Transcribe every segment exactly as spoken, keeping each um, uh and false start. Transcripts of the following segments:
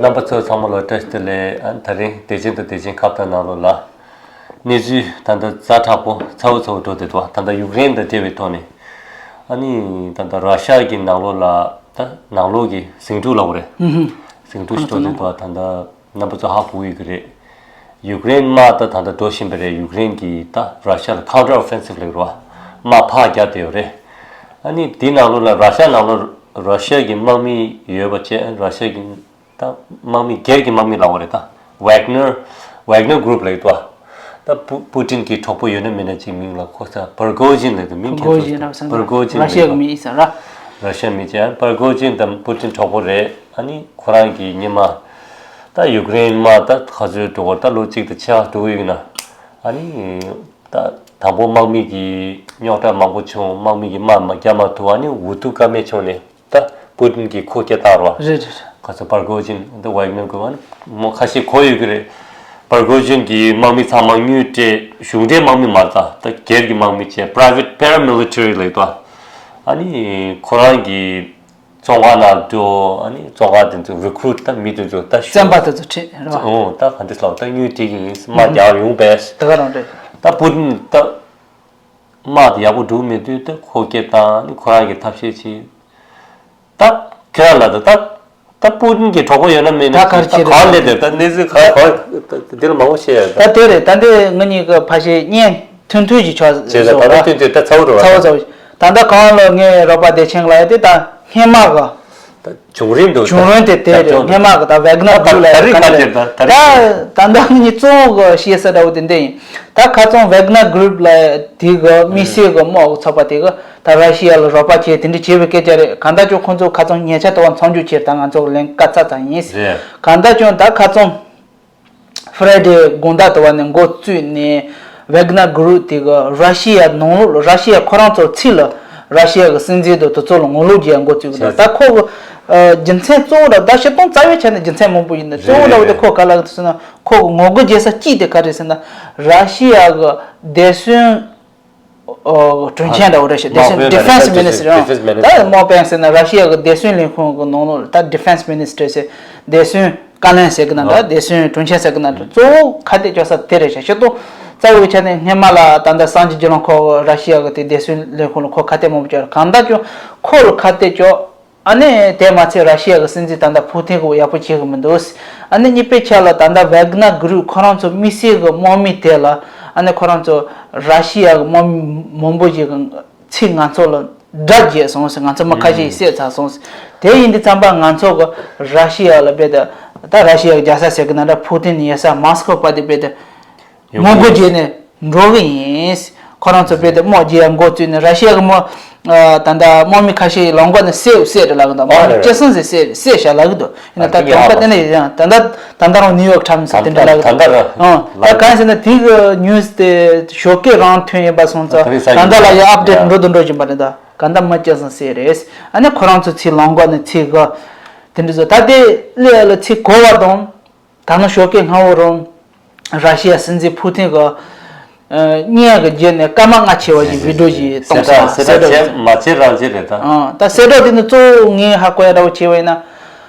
རྣམ་པ་ཚོ་ཚང་མ་ལ་བཀྲ་ཤིས་བདེ་ལེགས། ཨ་ནི་དེ་རིང་བདེ་ཆེན་དང་བདེ་ཆེན་ཁ་བརྡ་ནང་ལོགས་ལ་གནས་ཚུལ་ད་ལྟ་ཛ་དྲག་པོ་ཚ་བོ་ཚ་བོ་འགྲོ་བསྡད་འདུག་ད་ལྟ་ཡུཀ་རེན་དང་འབྲེལ་བའི་ཐོག་ནས། ཨ་ནི་ད་ལྟ་ར་ཤ་གི་ནང་ལོགས་ལ་ད་ནང་ལོགས་ཀྱི་ཟིང་འཁྲུག་ལབ་དགོས་རེད། ཧུམ་ཧུམ། ཟིང་འཁྲུག་ཞིག་འགྲོ་བསྡད་འདུག་ད་ལྟ་རྣམ་པ་ཚོ་ཧ་གོ་གི་རེད། ཡུཀ་རེན་དམག་ད་ད་ལྟ་འགྲོ་བཞིན་པ་རེད། ཡུཀ་རེན་གྱིས་ད་ར་ཤ་ལ་ཀའུན་ཊར་ཨོ་ཕེན་སིབ་ལབ་རེད་བ། དམག་ཕར་རྒྱག་བསྡད་ཡོད་རེད། ཨ་ནི་དེའི་ནང་ལོགས་ལ་ར་ཤ་ནང་ལོགས་ར་ཤ་གི་དམག་མི་ཡོད་པ་བཅས་ར་ཤ་གི་ད་དམག་མི་སྒེར་གྱི་དམག་མི་ལབ་དགོས་རེད། ད་ཝེག་ནར་ཝེག་ནར་གུ་རུབ་ལབ་ཀྱི་འདུག་ད་པུ་པུ་ཏིན་གྱི་གྲོགས་པོ་ཡོད་ན་མེད་ན་ཅིག་མིང་ལ་ཁོ་ཚ་པར་གོ་ཇིན་ལབ་འདུག་མིང་པར་གོ་ཁྱེད་ཇིན་ཚོ་ལབ་སོང་པར་གོ་ཇིན་ར་ཤི་ཡ་གི་མི་ཡིན་ས་ར། ར་ཤི་ཡ་མི་བྱས་པར་གོ་ཇིན་དང་པུ་ཏིན་གྲོགས་པོ་རེད། ཨ་ནི་ཁོ་རང་གི་སྔོན་མ་ད་ཡུཀ་རེན་དམག་ད་ག་ཚོད་འགྲོ་གི་ད་ལོ་གཅིག་དང་ཕྱེད་ཀ་འགྲོ་གི་ཡོད་ན། ཨ་ནི་ད་དང་པོ་དམག་མི་གི་རྙོག་དྲ་མང་པོ་བྱུང་། དམག་མི་གི་དམག་མ་རྒྱག་མ་ཐུབ། ཨ་ནི་འུ་ཐུག་ཀ་མེད་བྱུང་ནས། ད་པུ་ཏིན་གྱིས་ཁོ་སྐད་བཏང་རོགས། རེད་རེད་རེད། ག་ཚོད་པར་གོ་ཇིན་འདི་ཝེག་ནར་གུ་རུབ་ཨ་ནི་མོ་ཁ་ཤས་གོ་ཡོད་ཀྱི་རེད། པར་གོ་ཇིན་གྱི་དམག་མི་ཚང་མ་དངུལ་སྤྲད། གཞུང་འབྲེལ་དམག་མི་མ་རེད། ད་སྒེར་གྱི་དམག་མི་བྱས་པ་རའི་ཝེ་ཊི་པེ་ར་མི་ལི་ཊ་རི་ལབ་ཀྱི་འདུག་ཨ་ནི་ཁོ་རང་གི་བཙོན་ཁང་ནང་འགྲོ། ཨ་ནི་བཙོན་ཁང་དེ་ཚོ་རི་ཀུ་རུཊ་ད་མི་དེ་ཚོ་ད་ཞུ། བཙོན་པ་དེ་ཚོ་ཁྲིད་རེད་བ། ཨོ་ད་ག་འདྲ་ལབ་ད་དངུལ་སྤྲད་ཀྱི་ཡིན། དམག་རྒྱག་ཡོང་པས། དེ་ག་རང་རེད། ད་པུ་ཏིན་ད་དམག་དེ་ཡག་པོ་འགྲོ་གི་མེད་དུས་ད་ཁོ་སྐད་བཏང་། ཨ་ནི་ཁོ་རང་གི་ཐབས་ཤེས་བྱས། ད་ཁྱེད་རང་ལ་ད་ད་ད་པུ་ཏིན་གྱི་གྲོགས་པོ་ཡོད་ན་མེད་ན་ད་ག་རེ་ད་བྱེད་ག་རེ་རེད། སླེབས་དེ་ད་གནས་ཚུལ་ག་ག་འདི་ལ་མང་པོ་བཤད་ཡོད་ད། ད་དེ་རེད། ད་འདི་ང་གཉིས་ཀྱི་ཕ་ཤེས་གཉེན་མཐུན་མཐུན་གྱི་ཆོག་བྱས་ད་ད་ད་མཐུན་མཐུན་ད་ཚ་བོ་འགྲོ་བ། ཚ་བོ་ཚ་བོ། ད་ལྟ་གང་ལ་ངའི་རོགས་པ་བདེ་ཆེན་ལ་ཡོད་དེ་ད་སྔོན་མ་གི་ད་བྱུང་རིམ་འདུག་བྱུང་རིམ་དེ་དེ་རེད། སྔོན་མ་གི་ད་ཝེག་ནར་གུ་རུབ་ལ་ད་རིང་ག་ཚོད་ད་ད་རིང་ད་ད་ལྟ་ངེད་གཉིས་གཙོ་བོ་གི་བཤད་ས་འདྲ་བོ་དེ་འདི་ཡིན། ད་ཁ་སང་ཝེག་ནར་གུ་རུབ་ལ་དེ་གི་དམིགས་བསལ་གི་དམག་གི་ཚོགས་པ་དེ་གི་ད་ར་ཤི་ཡ་ལ་རོགས་པ་བྱས་དེ་འདྲ་བྱས་པའི་སྐད་ཆ་རེད། གང་ལྟར་ཀྱང་ཁོང་ཚོ་ཁ་སང་ཉེ་ཆར་དུ་བ་མཚམས་འཇོག་བྱས། ད་ང་ཚོ་གི་ལན་བཀའ་ཚ་ཚ་ཡིན། རེད། གང་ལྟར་ཀྱང་ད་ཁ་སང་ཧྥ་རའི་ཌེ་དགོང་དག་དུ་བ་ནས་འགོ་བཙུགས་ནས་ཝེག་ནར་གུ་རུབ་དེ་གི་ར་ཤི་ཡ་ནང་ལོགས་ལ་ར་ཤི་ཡ་ཁོ་རང་ཚོ་ཚིག་ལ་ར་ཤི་ཡ་གི་སྲིད་འཛིན་དང་དེ་ཚོ་ལ་ངོ་ལོག་བྱེད་ཡ་འགོ་བཙུགས་གི་འདུག་ད་ཁོ་གི་ཨ་རྒྱུ་མཚན་གཙོ་བོ་ར་ད་ཤི་སྟོང་རྩ་བའི་ཆ་ནས་རྒྱུ་མཚན་མང་པོ་ཡིན་ན་གཙོ་བོ་འདྲ་བོ་དེ་ཁོ་ག་ལ་གི་ཟེར་ན་ཁོ་གི་ངོ་རྒོལ་བྱེད་ས་གཅིག་དེ་ག་རེ་ཟེར་ན་ར་ཤི་ཡ་གི་བདེ་སྲུང་ཨོ་དྲུང་ཆེ་འདྲ་བོ་རེད་ཤག་བདེ་སྲུང་ཌི་ཕེན་སི་མི་ནི་སི་ཊར། ད་དམག་དཔོན་ཟེར་ན་ར་ཤི་ཡ་གི་བདེ་སྲུང་ལས་ཁུངས་ཀྱི་ནང་ལོགས་ལ་ད་ཌི་ཕེན་སི་མི་ནི་སི་ཊར་ཟེར་བདེ་སྲུང་བཀའ་བློན་ཟེར་གི་ན་འདྲ། བདེ་སྲུང་དྲུང་ཆེ་ཟེར་གི་ན་འདྲ། གཙོ་བོ་ཁ་གཏད་གཅོག་ས་དེ་རེད་ཤག་ཤི་སྟོང་རྩ་བའི་ཆ་ནས་སྔོན་མ་ལ་ད་ལྟ་སངས་རྒྱས་རྒྱལ་ལོ་ཁོ་ར་ཤི་ཡ་གི་དེ་བདེ་སྲུང་ལས་ཁུངས་ལ་ཁོ་ཁ་གཏད་མང་པོ་བཅག་རེད། གང་ལྟར་ཀྱང་ཁོ་ལ་ཁ་གཏད་གཅོག་ཨ་ནི་དེ་མ་ཚད་ར་ཤི་ཡ་གི་སྲིད་འཛིན་ད་ལྟ་ཕུ་ཐིན་གི་ཡག་པོ་བྱེད་གི་མི་འདུག་ཨ་ནི་གཉིས་པའི་ཆ་ལ་ད་ལྟ་ཝེག་ནར་གུ་རུབ་ཁོ་རང་ཚོ་དམིགས་བསལ་གི་དམག་མི་དེ་ལ་ཨ་ནི་ཁོ་རང་ཚོ་ར་ཤི་ཡ་གི་དམག་མི་མང་པོ་ཞིག་གི་ཚིག་ང་ཚོ་ལ་དགྲ་བརྒྱབ་སོང་ཟེར། ང་ཚོ་མི་ཁ་ཤས་ཤིག་བསད་ཚར་སོང་ཟེར། དེ་ཡིན་དུས་ཙམ་པ་ང་ཚོ་གི་ར་ཤི་ཡ་ལ་རྦད་དེ་ད་ར་ཤི་ཡ་གི་རྒྱལ་ས་ཟེར་གི་ན་འདྲ། ཕུ་ཐིན་ཡོད་ས་མོ་སི་ཀོ་བར་དུ་རྦད་དེ་ངོ་རྒོལ་བྱས་ནས་འགྲོ་གི་ཡིན། ཁོ་རང་ཚོ་རྦད་དེ་དམག་རྒྱག་ཡ་འགོ་བཙུགས་ནས་ར་ཤི་ཡ་གི་དམག་ཨ་ད་ལྟ་དམག་མི་ཁ་ཤས་ལམ་ཁ་ནས་བསད་བསད་རེད་ལབ་གི་འདུག་དམག་མི་ཨ་རེད། སྐྱེད་སྲིང་ཟེར་བསད་བསད་བཞག་ལབ་གི་འདུག་ཡིན་ན་ད་ཨ་དོན་དག་དེ་ནས་ཡང་ད་ལྟ་ད་ལྟ་རང་ནིའུ་ཡོག་ཊའིམ་སི་དེ་འདྲ་ལབ་གི་འདུག་ད་ལྟ་རང་ཨང་ད་གང་ཟེར་ན་དེ་གི་ནིའུ་སི་དེ་ཞོགས་ཀས་རང་ཐོན་ཡིན་པ་སོང་ཙང་ད་ད་ལྟ་ལ་ཡང་ཨབ་ཌེཊ་ཡ་འགྲོ་དང་འགྲོ་བཞིན་པ་རེད། ད་གང་ལྟར་མི་སྐྱེད་སྲིང་བསད་རེད། ཨ་ནི་ཁོ་རང་ཚོ་ཚིག་ལམ་ཁ་ནས་ཚིག་གི་དེ་འདྲ་བཟོ། ད་དེ་ལས་ལ་ཚིག་གོ་བ་དང་། ད་ནི་ཞོགས་ཀས་སྔ་བོ་རང་ར་ཤི་ཡ་སྲིད་འཛིན་ཕུ་ཐིན་གྱི་ཨ་བརྙན་གྱི་རྗེས་ནས་སྐར་མ་ལྔ་ཕྱིན་པ་ཞིག་བི་ཌི་ཡོ་ཞིག་གཏོང་སོང་། གསལ་བསྒྲགས་བྱས་མ་བྱས་རང་བྱས་རེད་ད། ཨང་ད་གསལ་བསྒྲགས་དེ་ནི་གཙོ་བོ་ངས་ཧ་གོ་ཡ་འདྲ་བོ་བྱས་པ་ཡིན་ན།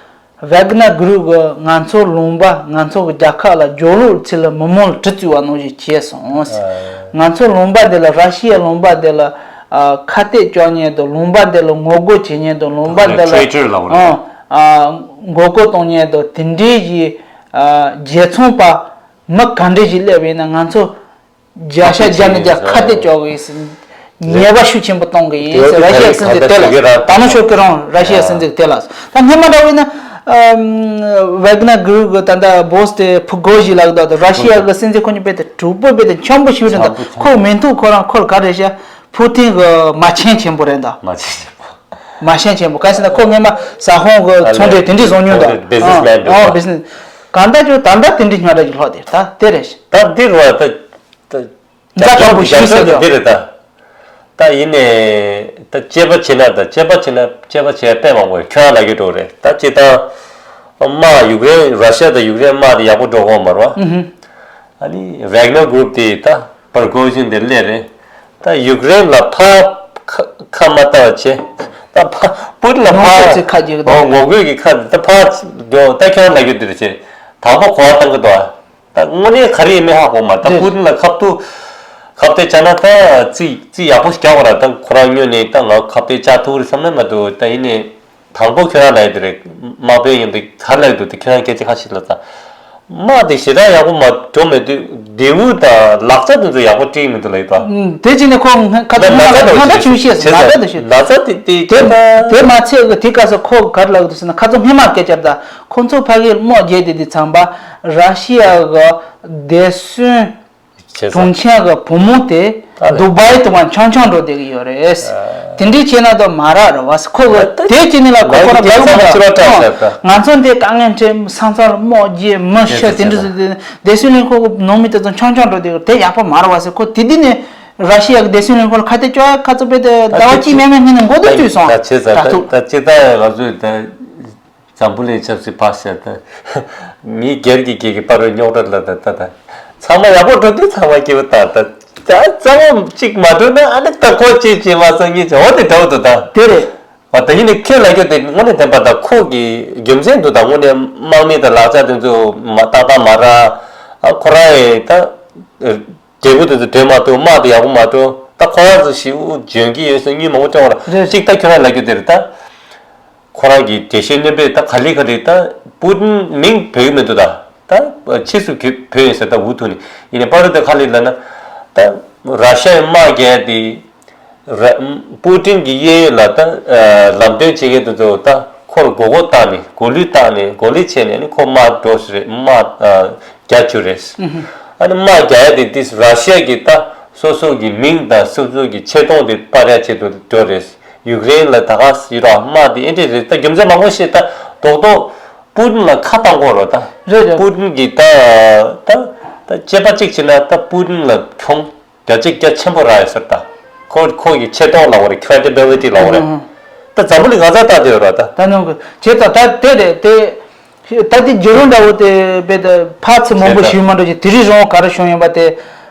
ཝེག་ནར་གུ་རུབ་ཀྱིས་ང་ཚོ་ལུང་པ་ང་ཚོ་གི་རྒྱལ་ཁབ་ལ་སྦྱོར་ལུགས་ཚུལ་ལ་མི་མང་ལ་གྲི་བཙུགས་པ་ནང་བཞིན་བྱས་སོང་། ཨ་ང་ཚོ་ལུང་པ་འདི་ལ་ར་ཤི་ཡ་ལུང་པ་འདི་ལ་ཨ་ཁ་གཏད་གཅོག་མཁན་དང་ལུང་པ་འདི་ལ་ངོ་རྒོལ་བྱེད་མཁན་དང་ལུང་པ་འདི་ལ་ཊི་རི་ཊར་ལབ་པ་རེད། ཨང་ཨ་མགོ་སྐོར་གཏོང་མཁན་དང་དེ་འདྲའི་གི་ཨ་རྒྱལ་ཚོང་པ་མི་ག་འདྲ་ཞིག་སླེབས་པ་ཡིན་ན་ང་ཚོ་བརྒྱ་ཆ་བརྒྱ་ནས་བརྒྱ་ཁ་གཏད་གཅོག་གི་ཡིན་ཟེར། ཉེས་པ་ཤུགས་ཆེན་པོ་གཏོང་གི་ཡིན་ཟེར། ར་ཤི་ཡ་སྲིད་འཛིན་དེ་ལ་ད་ནི་ཞོགས་ཀས་རང་ར་ཤི་ཡ་སྲིད་འཛིན་དེ་ལ་ད་སྔོན་མ་འདྲ་བོ་ཡིན་ན་ཝེག་ནར་གུ་རུབ་ཀྱི་ད་ལྟ་བོ་སི་དེ་ཕུ་གོ་ཞི་ལབ་ཀྱི་འདུག་ར་ཤི་ཡ་གི་སྲིད་འཛིན་ཁོ་གཉིས་རྦད་དེ་གྲོགས་པོ་རྦད་དེ་འཆམ་པོ་ཞིག་རེད་འདུག་ཁོ་མི་ཐུག་ཁོ་རང་ཁོ་ལ་ག་རེ་བྱ། ཕུ་ཐིན་གི་མ་ཆེན་ཆེན་པོ་རེད་འདུག་མ་ཆེན་ཆེན་པོ། མ་ཤེས་ཆེན་པོ་ག་ཟེར་ན་ཁོ་སྔོན་མ་ཟ་ཧོང་གི་ཚོང་འབྲེལ་དེ་འདྲས་བཟོ་མྱོང་འདུག་ཨོ་བི་ཛི་ནེ་སི་མེན་འདུག་ཨོ་བི་ཛི་ནེ་སི། གང་ལྟར་ཀྱང་ད་ལྟ་དེ་འདྲས་ཉོ་ར་གི་ལྷོག་དེ་ད་དེ་རེད། ད་འདི་རུ་བ་ད་ད་འཛའ་དྲག་པོ་ཞིག་ཟེར་རྒྱབ་འདི་རེད་ད། ད་ཡིན་ནས་ད་དཔྱད་པ་བྱེད་ན་ད་དཔྱད་པ་བྱེད་ན་དཔྱད་པ་བྱེད་ཡ་དཔེ་མང་པོ་ཡོད། ཁྱོད་རང་ལ་གི་འགྲོ་རེད། ད་སྤྱིར་བཏང་དམག་ཡུཀ་རེན་ར་ཤ་དང་ཡུཀ་རེན་དམག་དེ་ཡག་པོ་འགྲོ་གོ་མ་རེད་བ། ཨ་ནི་ཝེག་ནར་གུ་རུབ་དེ་ད་པར་གོ་ཇིན་དེ་སླེབས་རེད། ད་ཡུཀ་རེན་ལ་ཕར་ཁ་ཁ་མ་བལྟ་བ་བྱས། ད་ཕ་པུ་ ལ་ནང་ཁུལ་ཚོས་ཁ་རྒྱག་གི་འདུག་ངོ་རྒོལ་གྱི་ཁ་ད་ཕར་འགྲོ་ད་ཁྱོད་ལ་རྒྱུ་འདིར་བྱེད་དང་པོ་གོ་བ་བཏང་གི་འདུག་ད་དངོས་གནས་ག་རེ་ཡིན་མིན་ཧ་གོ་མ་ད་རེད། པུ་ཏིན་ལ་ཁ་ཐུག་ཁ་གཏད་བཅག་ན་ད་རྩིས་རྩིས་ཡག་པོ་ཞིག་རྒྱག་དགོས་ར། ད་ཁོ་རང་སྔོན་ནས་ད་ང་ཁ་གཏད་བཅག་ཐུབ་རེད་བསམ་ན་མ་འདུག་ད་ཡིན་ནའི་དང་པོ་ཁྱོད་རང་ལ་ཡོད་དེ་རེད། དམག་དཔོན་ཡིན་དུས་ག་རེ་ལབ་འདུག་དེ་ཁྱོད་རང་སྐད་ཆ་ཁ་ཤས་ལ་ད། དམག་དེ་ཞེ་དྲག་ཡག་པོ་མ་འགྲོ་མེད་དུས་འབྲས་བུ་དང་ལག་ཆ་དེ་ཚོ་ཡག་པོ་སྤྲད་མི་འདུག་ལབ་ཡོད་པ། ཨུམ། དེ་བྱས་ནས་ཁོ་ཁ་ན་ཐུག་ན་ཚ་ན་ཚ་ཆུང་བཤད་སོང་། ན་ཚ་དེ་ཤོད། ན་ཚ་དེ་དེ་དེ་ཁྱོད་ད་དེ་མ་ཚད་གི་དེ་སྐབས་སུ་ཁོ་ག་རེ་ལབ་འདུག་ཟེར་ན་ཁ་ཚོ་སྔོན་མ་སྐད་ཆ་རེད། ད་ཁོ་ཚོ་ཕ་གིར་དམག་རྒྱག་དེ་དུས་ཙམ་པ་ར་ཤི་ཡ་གི་བདེ་སྲུང་བྱས་ཙང་གྲོང་ཁྱེར་གི་བུ་མོ་དེ་ད་རེད། དུ་བའི་དུ་མ་ཆང་ཆང་འགྲོ་བསྡད་ཀྱི་ཡོད་རེད། ཨ། དེ་འདྲའི་བྱས་ན་ད་མ་རག་རེད་བ། ཁོ་གི་ད་དེ་བྱས་ནས་ལ་ཁོ་ང་ཁོ་རང་གི་ག་ཚོད་ཚང་མ་ཅི་བ་དྲག་ཤག་ད། ང་ཚོ་འདི་དཀའ་ངལ་འཕྲད་ས་མཚམས་ལ་དམག་རྒྱག་མི་ཤི་དེ་དེ་འདྲ་ཚོ་དེ་བདེ་སྲུང་ལས་ཁུངས་གི་ནང་མི་དེ་ཚོ་ཆང་ཆང་འགྲོ་བསྡད་ཀྱི་དེ་ཡག་པོ་མ་རེད་བ་ཟེར། ཁོ་དེ་དུས་ནས་ར་ཤི་ཡ་གི་བདེ་སྲུང་ལས་ཁུངས་ལ་ཁ་གཏད་གཅོག་ཡ་ཁ་ཚོ་དཔེ་དེ་ཟླ་བ་གཅིག་མན་མན་སྔོན་ནས་འགོ་ཐོག་བཙུགས་སོང་། ད་བྱས་ཙང་ད་ད་ད་ད་ཅི་ད་ང་ཚོས་ད། འཛམ་བུ་གླིང་ཆབ་སྲིད་ཕར་བཞག་ད། མི་སྒེར་གྱི་སྒེར་གྱི་བར་རུ་རྙོག་དྲ་ལ་ད་ད་ད། ཚང་མ་ཡག་པོ་འགྲོ་དུས་ཚང་མ་སྐྱིད་པོ་ད་ད། ད་རྩ་བ་གཅིག་མ་འགྲོ་ན་ཨ་ནི་ད་ཁོ་གཅིག་བྱེད་མ་སོང་ངེས་བྱ་འོ་དེ་འདྲ་བོ་འདུག་ད། དེ་རེད། བ་ད་ཡིན་ནི་ཁྱོད་ལ་ཁྱོད་དེ་དངོས་གནས་བདེན་པ་ད་ཁོ་གི་རྒྱུ་མཚན་འདུག་ད་དངོས་གནས་དམག་མི་དང་ལག་ཆ་དེ་ཚོ་མ་ཏག་ཏག་མ་རག་ཨ་ཁོ་རང་ཡི་ད། འབྲས་བུ་དེ་ཚོ་འདོན་མ་ཐུབ་དམག་དེ་ཡག་པོ་མ་འགྲོ་ད་ཁོ་རང་ཚོ་ཞིག་འཇོན་གྱི་ཡོད་སོང་གཉིད་མང་པོ་སྤྲོ་བ་རེད། གཅིག་ད་ཁྱོད་རང་ལ་རྒྱུ་དེ་རེད་ད། ཁོ་རང་གི་འགྲེལ་བཤད་སྣོན་པས་ད་ག་ལེ་ག་ལེ་ད་པུ་ཏིན་མིང་བོས་མི་འདུག་ད་ད་ཕྱིས་སུ་བོས་ཡིན་ཟེར་ད་འུ་ཐུག་ནས་ཡིན་ནའི་པར་ད་ག་ལེ་ལབ་ན་ད་ར་ཤ་ཡའི་དམག་རྒྱག་དེ་ར་པུ་ཏིན་གྱི་གཡས་གཡོན་ལ་ད་ལམ་སྟོན་བྱེད་མཁན་དེ་ཚོ་ད་ཁོ་ལ་མགོ་སྐོར་བཏང་ནས་མགོ་ལུས་བཏང་ནས་མགོ་ལུས་བྱས་ནས་ནི་ཁོ་དམག་འགྲོ་ཟེར་རེད་དམག་རྒྱག་རྒྱུ་རེད། ཨ་ནི་དམག་རྒྱག་ཡ་དེ་དེ་ར་ཤ་ཡ་གི་ད་སོ་སོ་གི་མིང་དང་སོ་སོ་གི་ཆེ་མཐོང་དེ་སྤར་ཡ་ཆེད་དུ་འགྲོ་རེད། ཡུཀ་རེན་ལ་ད་ག་སི་ར་དམག་དེ་ཨེ་འདྲས་རེད་ད་རྒྱུ་མཚན་མང་པོ་ཤེས་ད་རྡོག་རྡོག་པུ་ཏིན་ལ་ཁ་བཏང་དགོས་རོ་ད། རེད་རེད། པུ་ཏིན་གྱི་ད་ད་ད་དཔྱད་པ་གཅིག་བྱས་ན་ད་པུ་ཏིན་ལ་གྱོང་རྒྱ་ཆེ་རྒྱ་ཆེན་པོ་རག་ཡོད་ཟེར་ད། ཁོ་ཁོ་གི་ཆེ་མཐོང་ལ་འོ་རེད་credibility་ལ་འོ་རེད། ད་འཛམ་བུ་གླིང་གང་ས་ལྟ་དེ་ཡོད་ར་ད། ད་ནང་གི་བྱས་ད་ད་དེ་རེད་དེ། ད་དེ་རྒྱུ་རུ་འདྲ་བོ་དེ་བེད་ཕར་ཚུར་མང་པོ་ཞུས་མ་འགྲོ་ཅིག་དེ་རིང་རང་ག་རེ་བྱུང་ཡིན་པ་དེ་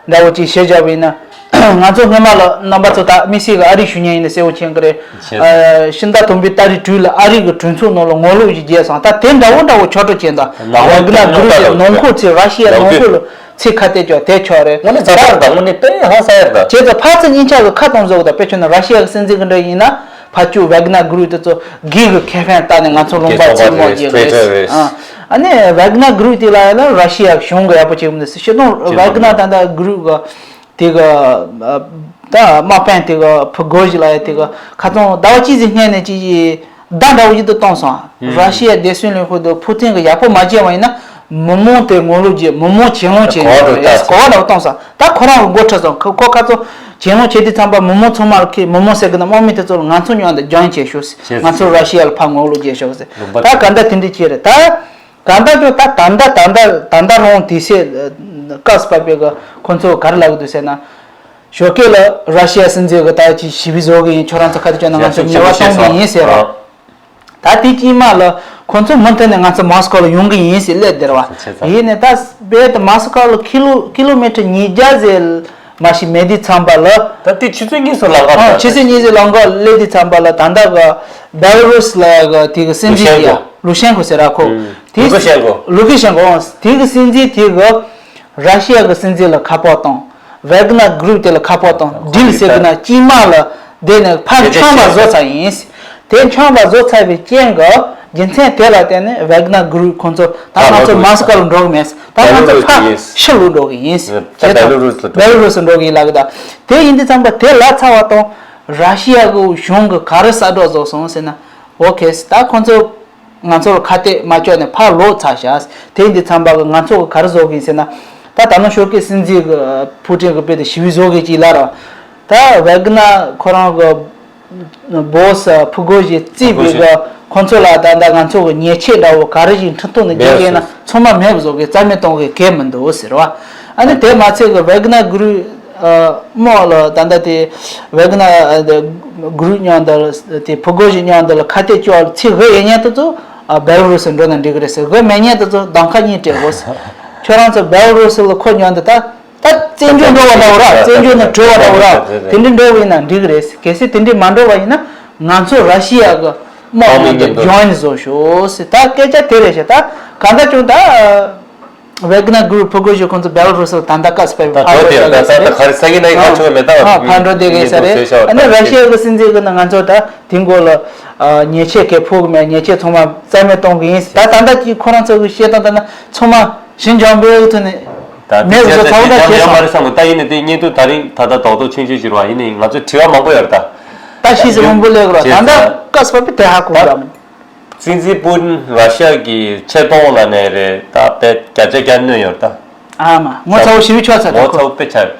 འདྲ་བོ་ཅིག་བཤད་བྱ་བ་ཡིན་ན། ང་ཚོ་སྔོན་མ་ལ་རྣམ་པ་ཚོ་ད་དམིགས་བསལ་གྱི་ཨ་རི་ཞུ་མཁན་ཡིན་ན་གསལ་བོ་མཁྱེན་གི་རེད། ཤིང་རྟ་དུམ་བུའི་ཏ་རིག་དྲུག་ལ་ཨ་རི་གི་གྲོས་ཚོགས་ནང་ལ་ངོ་ལོག་ཞིག་བརྒྱབ་སོང་ད་དེ་འདྲ་བོ་འདྲ་བོ་ཆོག་འགྲོ་བྱས་ད། ནང་ལོགས་ཝེ་གི་ནར་གུ་རུབ་ཀྱི་ནང་ཁུལ་ཚོས་ར་ཤི་ཡའི་ནང་ཁུལ་ལ་ཚིག་ཁ་གཏད་ཆོག་དེ་ཆོག་རེད། དངོས་གནས་འཛམ་བུ་གླིང་དང་དངོས་གནས་དཔེ་ཧང་སང་ཡ་རེད་ད། བྱས་ཙང་ཕར་ཚུར་གཉིས་ཆ་གི་ཁ་གཏོང་བཟོ་གི་ད་དཔེ་མཚོན་ན་ར་ཤི་ཡ་གི་སྲིད་འཛིན་གི་འདྲ་ཡིན་ན། ཕར་ཚུར་ཝེ་གི་ནར་གུ་རུབ་དེ་ཚོ་སྒེར་གྱི་ཁེ་ཕན་བལྟས་ནས་ང་ཚོ་ལུང་པ་ཚུར་དམག་རྒྱག་གི་རེད། ཨ་ནི་ཝེ་གི་ནར་གུ་རུབ་དེ་ལ་ཡ་ལ་ར་ཤི་ཡ་གཞུང་གི་ཡག་པོ་བྱེད་གི་མི་འདུག་ཟེར་ཤེས་དོན་ཝེ་གི་ནར་ད་ལྟ་གུ་རུབ་གི་དེ་གི་ད་དམག་དཔོན་དེ་གི་ཕི་གོ་ཞི་ལ་ཡ་དེ་གི་ཁ་ཚོན་ཟླ་བ་གཅིག་ཙམ་སྔོན་ནས་ཅིག་ཡིས་བརྡ་འདྲ་བོ་ཞིག་ཏུ་བཏང་སོང་། ར་ཤི་ཡ་བདེ་སྲུང་ལས་ཁུངས་དུ་ཕུ་ཐིན་གི་ཡག་པོ་མ་བྱས་པ་ཡིན་ན་མི་མང་དེ་ངོ་ལོག་བྱེད་མི་མང་གྱེན་ལངས་བྱེད་ཡོད་རེད་གོ་བ་འདྲ་བོ་བཏང་སོང་། ད་ཁོ་རང་གི་མགོ་ཁྲིད་སོང་ཁོ་ཁོ་ཁ་ཚོ་གྱེན་ལངས་བྱེད་དུས་ཙམ་པ་མི་མང་ཚང་མ་ལ་ཁེ་མི་མང་ཟེར་གི་ན་དམག་མི་དེ་ཚོ་ལ་ང་ཚོ་མཉམ་དུ་རྒྱང་བྱེད་ཤོག་ཟེར་ང་ཚོ་ར་ཤི་ཡ་ལ་ཕར་ངོ་ལོག་བྱེད་ཤོག་ཟེར་ད་ག་འདྲ་དེ་འདྲ་བྱས་རེད་ད། གང་ལྟར་ཀྱང་ད་ད་ལྟ་ད་ལྟ་ད་ལྟ་རང་དུས་ཚོད་སྐབས་སུ་བབས་པའི་གི་ཁོ་ཚོ་ག་རེ་ལབ་གི་འདུག་ཟེར་ན། ཞོགས་ཀས་ལ་ར་ཤི་ཡ་སྲིད་འཛིན་གི་ད་ཅིག་ཞི་བའི་བཟོ་གི་ཡིན་ཁྱོད་རང་ཚོ་ཁ་ཏ་ཅོ་ན་ང་ཚོ་ཉེས་པ་གཏོང་གི་ཡིན་ཟེར་བ། ད་དེ་དཀྱིལ་མ་ལ་ཁོ་ཚོ་མུ་མཐུད་ནས་ང་ཚོ་མོ་སི་ཀོ་ལ་ཡོང་གི་ཡིན་ཟེར་སླེབས་བསྡད་བ། ཡིན་ནས་ད་རྦད་དེ་མོ་སི་ཀོ་ལ་ཀི་ལོ་ཀི་ལོ་མི་ཊར་ཉིས་བརྒྱ་ཟེར་མ་ཞིག་མེད་དུས་ཙམ་པ་ལ། ད་དེ་ཆུ་ཚོད་གཉིས་སུ་ལམ་ཁ་ཨ་ཆུ་ཚོད་གཉིས་སུ་ལམ་ཁ་སླེབས་དུས་ཙམ་པ་ལ་ད་ལྟ་གི་བེ་ལ་རུ་སི་ལ་གི་དེ་གི་སྲིད་འཛིན་དེ་ལུ་ཤེན་ཀོ་ཟེར་ར་ཁོ། དེ་ལུ་ཤེན་ཀོ་ལུ་ཤེན་ཀོ་ཨང་དེ་གི་སྲིད་འཛིན་དེ་གི་ར་ཤི་ཡ་གི་སྲིད་འཛིན་ལ་ཁ་པར་བཏང་། ཝེ་གི་ནར་གུ་རུབ་དེ་ལ་ཁ་པར་བཏང་། ཌིལ་ཟེར་གི་ན་དཀྱིལ་མ་ལ་བསྡད་ནས་ཕར་འཆམ་པ་བཟོ་ཚར་ཡིན། དེ་འཆམ་པ་བཟོ་ཚར་བའི་རྐྱེན་གྱིས་རྒྱུ་མཚན་དེ་ལ་བརྟེན་ནས་ཝེ་གི་ནར་གུ་རུབ་ཁོང་ཚོ་ད་ང་ཚོ་མོ་སི་ཀོ་ལ་འགྲོ་གི་མེད། ད་ང་ཚོ་ཕར་ཕྱི་ལོགས་འགྲོ་གི་ཡིན། བེ་ལ་རུ་སི་ལ་བེ་ལ་རུ་སི་འགྲོ་གི་ཡིན་ལབ་གི་ད། དེ་ཡིན་དུས་ཙམ་པ་དེ་ལབ་ཚར་བ་དང་ར་ཤི་ཡ་གི་གཞུང་གིས་ག་རེ་གསལ་བསྒྲགས་བཟོས་སོང་ཟེར་ན། ཨོ་ཁེ་ད་ཁོང་ཚོ། ང་ཚོར་ཁ་གཏད་མ་གཅོག་ནས་ཕར་ལོག་ཚར་ཤག་དེ་ཡིན་དུས་ཙམ་པ་གི་ང་ཚོ་གི་ག་རེ་བཟོ་གི་ཡིན་ཟེར་ན། ད་ད་ནང་ཞོགས་ཀས་སྲིད་འཛིན་གི་ཕུ་ཀྲིན་གི་དཔེ་དེ་ཞི་བའི་བཟོ་གི་ཅིག་ལ་ར། ད་ཝེ་གི་ན་ཁོ་རང་གི་བོ་སི་ཕུ་གོ་ཞི་རྩིས་པའི་གི་ཁོང་ཚོ་ལ་ད་ད་ང་ཚོ་གི་ཉེས་ཆད་འདྲ་བོ་ག་རེ་ཞིག་འཕྲི་མཐོང་ནས་རྒྱག་གི་ཡིན་ན་ཚང་མ་མེད་པ་བཟོ་གི་རྩ་མེད་གཏོང་གི་གལ་མི་འདུག་ཟེར་བ། ཨ་ནི་དེ་མ་ཚད་གི་ཝེ་གི་ན་གུ་རུ། དམག་ལ་ད་ལྟ་དེ་ཝེ་གི་ན་གུ་རུ་མཉམ་དུ་དེ་ཕུ་གོ་ཞི་མཉམ་དུ་ལ་ཁ་གཏད་གཅོག་ཚིག་གི་ཡོད་མཁན་དེ་ཚོ་བེ་ལ་རུ་སི་འགྲོ་ན་འགྲིག་གི་རེད་ཟེར། གི་མེད་མཁན་དེ་ཚོ་གདམ་ཁ་གཉིས་སྤྲད་དགོས་ཟེར། ཁྱོད་རང་ཚོ་བེ་ལ་རུ་སི་ལ་ཁོ་མཉམ་དུ་ད་ད་བཙན་བྱོལ་འགྲོ་བ་འདྲ་བོ་ར་བཙན་བྱོལ་ནས་བྲོས་བ་འདྲ་བོ་ར་དེ་འདྲ་འགྲོ་བ་ཡིན་ན་འགྲིག་གི་རེད། གལ་སྲིད་དེ་འདྲ་མ་འགྲོ་བ་ཡིན་ན་ང་ཚོ་ར་ཤི་ཡ་གི་དམག་མི་མཉམ་དུ་ཇོ་ཡིན་བཟོ་ཤོག་ཟེར། ད་སྐད་ཆ་དེ་རེད་ཤག་ད་གང་ལྟར་ཀྱང་ད་ཝེག་ནར་གུ་རུབ་ཕྲུ་གུ་ཞིག་ཁོང་ཚོ་བེ་ལ་རུ་སི་ལ་ད་ལྟ་བཀའ་སྤེལ་བའི་ད་ཕར་འགྲོ་དེ་ད་ད་ད་ག་རེ་ས་གི་ན་ཡི་ཁ་ཆུ་མེ་ད་ཨ་ཕར་འགྲོ་དེ་གི་ས་རེད། ཨ་ནི་ར་ཤི་ཡ་གི་སྲིད་འཛིན་གི་ན་ང་ཚོ་ད་དེ་འགོ་ལ་ཉེས་ཆད་གས་ཕོག་གི་མེད། ཉེས་ཆད་ཚང་མ་རྩ་མེད་གཏོང་གི་ཡིན་ཟེར། ད་ད་ལྟ་ཀྱི་ཁོ་རང་ཚོ་གི་བཤད་སྟངས་ད་ན་ཚང་མ་ཞི་འཇམ་པོའི་ཐོག་ནས་ད་མེད་བཟོ་ཚོགས་འདུ་བྱས་སོང་། ད་ཡིན་ནི་དེ་བརྙན་ཐུང་ད་རིང་ད་ལྟ་རྡོག་རྡོག་ཆུང་ཆུང་ཞིག་རེད་བ། ཡིན་ནི་ང་ཚོ་དྲི་བ་མང་པོ་ཡོད་རེད་ད། ད་ཤི་ཟི་མང་པོ་ལས་རོ་ད་ད་བཀའ་སྤོབས་པའི་དེ་ཧ་གོ་ད་གམ། སྲིད་འཛིན་པུ་ཏིན་ར་ཤ་གི་ཆེ་མཐོང་ལ་ནས་རེད་ད་དཔེ་བརྒྱ་ཆ་བརྒྱ་གནོད་ཡོད་ད། ཨ་མ་ངོ་ཚ་བོ་ཞི་བའི་ཆོག་ཚ་ངོ་ཚ་བོ་དཔེ་ཆ་རེད།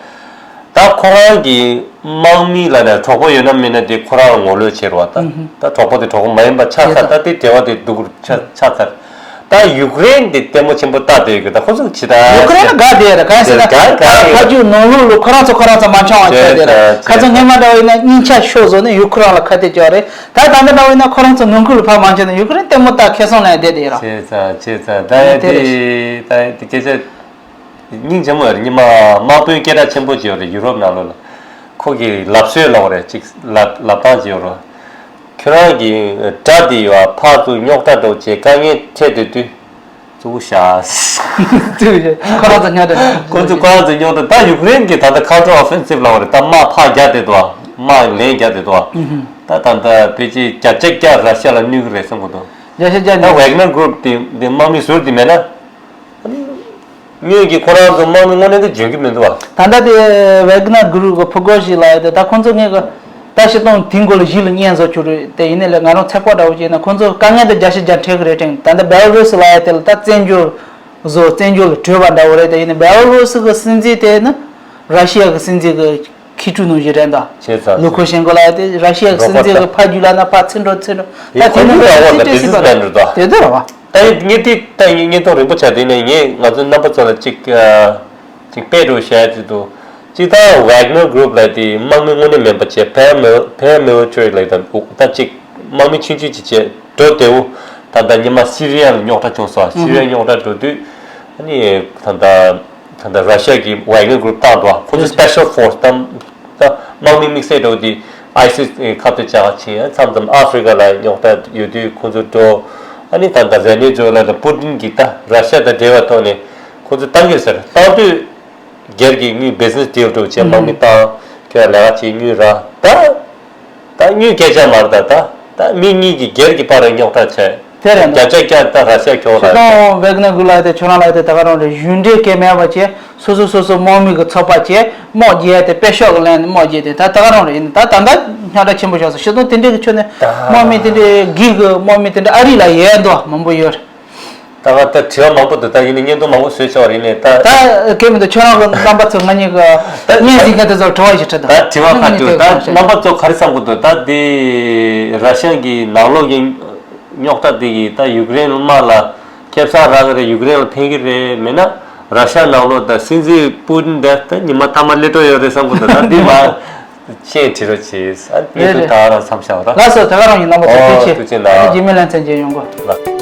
ད་ཁོ་རང་གི་དམག་མི་ལ་ནས་གྲོགས་པོ་ཡོད་ན་མེད་ན་དེ་ཁོ་རང་ལ་ངོ་ལོས་བྱེད་རོགས་ད། ད་གྲོགས་པོ་དེ་གྲོགས་པོ་མ་ཡིན་པ་ཆགས་ཚར། ད་དེ་འབྲེལ་བ་དེ་སྡུག་རུ་ཆགས་ཚར། ད་ཡུཀ་རེན་དེ་ལྟད་མོ་ཆེན་པོ་ལྟ་བསྡད་ཡོད་གི་ད་ཁོ་ཚོ་ཇི་ལྟར་ཡུཀ་རེན་ལ་དགའ་བསྡད་རེད། གང་ཟེར་ན་དགའ་དགའ་ཡོད། ཕ་རྒྱུད་ནང་ལུགས་ལ་ཁོ་རང་ཚོ་ཁོ་རང་ཚོ་མ་འཆང་བ་བྱས་བསྡད་རེད། ཁ་ཚ་སྔོན་མ་འདྲ་བ་ཡིན་ན་སྙིང་ཆ་ཤོར་བཟོ་ནས་ཡུཀ་རེན་ལ་ཁ་གཏད་བཅག་རེད། ད་ད་ལྟ་འདྲ་བ་ཡིན་ན་ཁོ་རང་ཚོ་ནང་ཁུལ་ལ་ཕར་མ་འཆང་ན་ཡུཀ་རེན་ལྟད་མོ་ལྟ་ཁེ་བཟང་ལེན་བསྡད་བསྡད་རེད། བྱས་ཙང་བྱས་ཙང་ད་ཡ་དེ་རེད། ད་ཡ་དེ་སྐད་ཆ་སྙིང་རྗེ་མོ་ཡོད་རེད། ཉི་མ་དམག་དཔོན་སྐད་གྲགས་ཆེན་པོ་ཅིག་ཡོད་རེད་ཡུ་རོབ་ནང་ལོགས་ལ་ཁོ་གི་ལབ་སྲོལ་ལབ་རེད་ཅིག་ལབ་ལབ་སྟངས་ཅིག་ཡོད་རེད། ཁྱོད་རང་གི་དགྲ་དེ་ཡོད་ཕར་ཚུར་རྙོག་དྲ་འགྲོ་བྱས་དཀའ་ངལ་འཕྲད་དུས་དུས། གཙོ་བོ་ཤ། ཁོ་རང་ཚོ་ཉོ་དེ། ཁོ་ཚོ་ཁོ་རང་ཚོ་ཉོ་དེ་ད་ཡུཀ་རེན་གྱི་ད་ལྟ་ཁའོན་ཊར་ཨོ་ཕེན་སིབ་ལབ་པ་རེད། ད་དམག་ཕར་རྒྱག་བསྡད་འདུག་དམག་ལན་རྒྱག་བསྡད་འདུག་ད་ད་ལྟ་ཕལ་ཆེར་བརྒྱ་ཆ་བརྒྱ་ར་ཤ་ལ་གནོད་ཀྱི་རེད་བསམ་གྱི་འདུག་བརྒྱ་ཆ་བརྒྱ་ད་ནི་ཝེག་ནར་གུ་རུབ་དེ་དེ་དམག་མི་ཟུར་དེ་མེད་ན། དངོས་ཀྱི་ཁོ་རང་ཚོ་དམག་མི་དངོས་གནས་དེ་འཇོན་གྱི་མི་འདུག་བ། ད་ལྟ་དེ་ཝེག་ནར་གུ་རུབ་གི་ཕྲུ་གུ་ཞིག་ལ་ཡོད་དེ་ད་ཁོང་ཚོ་ངས་གི་ད་ཤི་སྟོང་དེ་འགོ་ལ་གཞི་ལ་བསྙེན་བཟོ་བཅུག་རེད་དེ། ཡིན་ནའི་ལས་ང་རང་ཚེ་སྐོར་འདྲ་བོ་བྱས་ན་ཁོང་ཚོ་དཀའ་ངལ་དེ་བརྒྱ་ཆ་བརྒྱ་འཕྲད་གི་རེད་དྲན། ད་ལྟ་བེ་ལ་རུ་སི་ལ་ཡོད་དེ་ལ་ད་བཙན་བྱོལ་བཟོ་བཙན་བྱོལ་ལ་བྲོས་པ་འདྲ་བོ་རེད་དེ། ཡིན་ནའི་བེ་ལ་རུ་སི་གི་སྲིད་འཛིན་དེ་ནི་ར་ཤི་ཡ་གི་སྲིད་འཛིན་གི་ཁྱི་ཕྲུག་ནང་བཞིན་རེད་ད། བྱས་ཙང་ལུ་ཁོ་ཤེན་ཀོ་ལ་ཡོད་དེ་ར་ཤི་ཡ་གི་སྲིད་འཛིན་གི་ཕ་རྒྱུད་ལ་ན་ཕར་ཚུར་འགྲོ་ཚུར་འགྲོ་ད་དེ་ནི་ཁོ་ཚོ་ལ་དེ་འདྲ་རེད་བ། དེ་འདྲ་རེད་བ། ད་ངས་འདི་ད་ངས་བརྙན་ཐུང་རིང་པོ་ཆགས་དེ་ནས་ངས་ང་ཚོ་རྣམ་པ་ཚོ་ལ་ཅིག་ཅིག་དཔེ་རུ་བཤད་ཅིག་འདུག་ཅིག་ད་ཝེག་ནར་གུ་རུབ་ལབ་དེ་དམག་མི་དངོས་གནས་མིན་པ་བྱས་པེ་ར་མི་པེ་ར་མི་ལི་ཊ་རི་ལབ་དང་ད་ཅིག་དམག་མི་ཆུང་ཆུང་ཅིག་བྱས་འགྲོ་བདེ་བོ། ད་ལྟ་ཉི་མ་སི་རི་ཡ་ལ་རྙོག་དྲ་བྱུང་སོང་། སི་རི་ཡ་རྙོག་དྲ་འགྲོ་དུས་ཨ་ནི་ད་ལྟ་ད་ལྟ་ར་ཤ་གི་ཝེག་ནར་གུ་རུབ་བཏང་འདུག་ཁོ་ཚོ་སི་པེ་ཤལ་ཕོར་སི་དང་། ད་དམག་མི་དམིགས་བསལ་འདྲ་བོ་དེ་ཨའི་སི་ཨེས་ཁ་གཏད་བཅག་ཕྱིན་ཡང་མཚམས་མཚམས་ཨ་ཧྥི་རི་ཀ་ལ་རྙོག་དྲ་ཡོད་དུས་ཁོ་ཚོ་འགྲོ། ཨ་ནི་ད་ལྟ་ཝེ་ནེ་ཛུ་ཝེ་ལ་དང་པུ་ཏིན་གྱིས་ད་ར་ཤ་དང་འབྲེལ་བའི་ཐོག་ནས་ཁོ་ཚོ་བཏང་གི་ཟེར་བཏང་དུས་སྒེར་གྱི་དངུལ་བི་ཛི་ནེ་སི་ཌིལ་འདྲ་བོ་བྱས་དམག་མི་བཏང་ཁྱོད་ལས་ཀ་བྱེད་དངུལ་རག་ད་ད་དངུལ་སྐད་ཆ་མ་རེད་ད། ད་ད་མི་གཉིས་ཀྱི་སྒེར་གྱི་བར་ར་རྙོག་དྲ་བྱས། དེ་རེད་འདུག་བརྒྱ་ཆ་བརྒྱ་ད་ར་ཤ་ཁྱོད་ཁྱོད་རང་ཝེག་ནར་གུ་རུབ་ལ་དེ་ཁྱོད་རང་ལ་དེ་ད་ག་རང་རེད། གཞུང་འབྲེལ་གྱི་མེད་པ་བྱས་སོ་སོ་སོ་སོ་དམག་མི་གི་ཚོགས་པ་བྱས་དམག་རྒྱག་དེ་པེ་ཤག་གི་ལན་དམག་རྒྱག་དེ་ད་ད་ག་རང་རེད། ཡིན་ད་ད་ད་རྙོག་དྲ་ཆེན་པོ་བྱུང་སོང་། ཤི་སྟོང་དེ་འདྲའི་གི་ཁྱོད་ནས་དམག་མི་དེ་འདྲའི་གི་གི་དམག་མི་དེ་འདྲ་ཨ་རི་ལ་ཡོད་འདུག་མང་པོ་ཡོད་རེད། ད་ག་ད་དྲི་བ་མང་པོ་འདུག་ད་ཡིན་ནའི་བརྙན་ཐུང་མང་པོ་བཟོས་ཆོག་རེད་ནས་ད། ད་གལ་མི་འདུག་ཁྱོད་རང་གི་རྣམ་པ་ཚོ་ང་གཉིས་ཀྱི་ད་བརྙན་གཟིགས་མཁན་དེ་ཚོར་དྲི་བ་ཞིག་དྲི་དང་། ད་དྲི་བ་ཁ་ང་གཉིས་དྲི་ད་དེ་རྣམ་པ་ཚོ་ག་རེ་བསམ་གི་འདུག་ད་དེ་ར་ཤ་གི་ནང་ལོགས་ཀྱི་རྙོག་དྲ་དེ་གིས་ད་ཡུཀ་རེན་དམག་ལ་ཁེ་བཟང་རག་གི་རེད། ཡུཀ་རེན་ལ་ཕན་གི་རེད། མེད་ན་ར་ཤ་ནང་ལོགས་ད་སྲིད་འཛིན་པུ་ཏིན་ད་ད་ཉི་མ་ཐ་མ་སླེབས་འགྲོ་ཡོད་རེད་བསམ་གི་འདུག་ད་འདི་མ་ཤེས་དྲི་རོགས་བྱེད། ཨ་ངས་རེད་ད་རེད། ད་རང་མཚམས་བཞག་ར། ལགས་སོ། ད་ག་རང་ཡིན། རྣམ་པ་ཚོ་ཨོ་ཐུགས་རྗེ་ཆེ། ཐུགས་རྗེ་ཆེ་ལགས། རྗེས་མའི་ལེ་ཚན་མཇལ་ཡོང་གོ། ལགས།